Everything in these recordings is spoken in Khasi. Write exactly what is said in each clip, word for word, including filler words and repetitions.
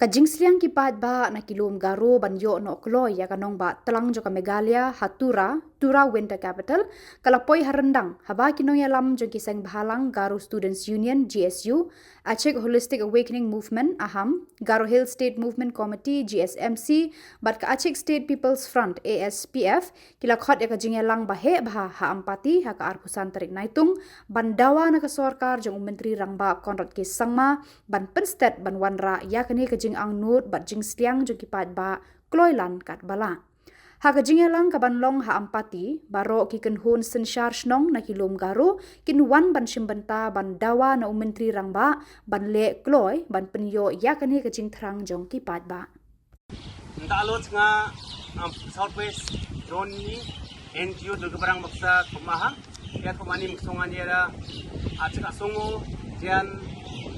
Ka jingsliang ki paidbah na ki lum Garo ban ïoh noh kloi ïa ka nongbah tlang jong ka Meghalaya ha Tura, Tura Winter Capital, ka la poi ha ryndang haba ki nongïalam jong ki seng bhalang Garo Students Union, G S U, Achik Holistic Awakening Movement, AHAM, Garo Hill State Movement Committee, G S M C, bad ka Achik State People's Front, A S P F, ki la khot ïa ka jingïalang ba heh bha ha Ampati ha ka arphew san tarik Naitung, ban dawa na ka sorkar jong u Myntri Rangbah Conrad K Sangma ban pynstet ban wanrah ïa kane ka jingangnud bad jingsliang jong ki paidbah kloi lan kat ba lah. Ha ka jingïalang ka ban long ha Ampati, baroh ki kynhun synshar shnong na ki lum Garo kin wan ban shim bynta ban dawa na u Myntri Rangbah ban leh kloi ban pynïoh ïa kane ka jingthrang jong ki paidbah. Nda lo chnga, um, South West Zone ni N G O Durga Barang Baksa Khoma ha. Ïa khoma ni muk song an ïa ra, a chik a songo jian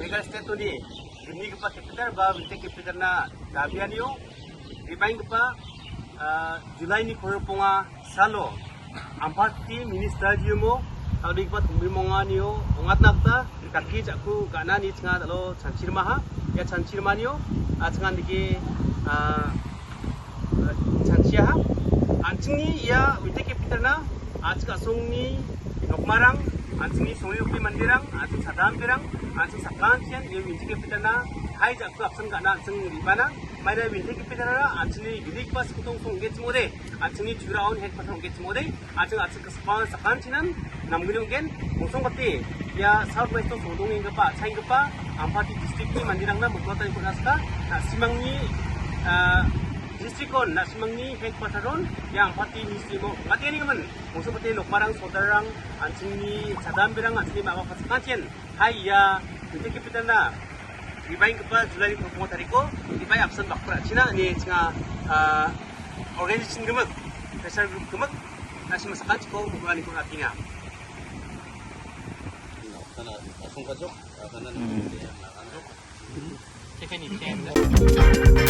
Meghalaya State to ni. Gini kapa capital ba winter capital na Dabian yo. Ribain kapa, uh, July ni koro ponga salo. Ampati minister ji mo, talbi kapa tumbi monga ni yo, ongat nakta, kaki jaku gana ni chnga talo chanchir maha, ya chanchir mani yo, a chnga dike, uh, chanchia ha. Anching ni ya winter capital na, a chik a song ni Nokmarang, anching ni song ni Ukli Mandirang, anching Sadam Birang, anching Sakan Chian, ya winter capital na, hai jaku apsan gana anching ribana, mai da winter capital na, anching ni gidik pas kutong song get mode, anching ni Chura on head pas song get mode, anching anching ka Sakan Sakan Chinan, nam gini ungen, mosong kati, ya South West to song dong ing kapa, chain kapa, Ampati district ni Mandirang na, mukota ikut naska, na simang ni, uh, district on, na simang ni headquarter on, ya Ampati ni simo, mati ni kaman, mosong kati Nokmarang, Sodarang, anching ni Sadam Birang, anching ni Mama Sakan Chian, hai ya, winter capital na, ribain kapa July ni koro ponga tariko, ribai apsan bakpra China ni chnga, uh, organization kemek, pressure group kemek, na sima sakan chiko, bukan ni koro atinga. Kana asung kajok, kana ni. Hmm. Kana ni.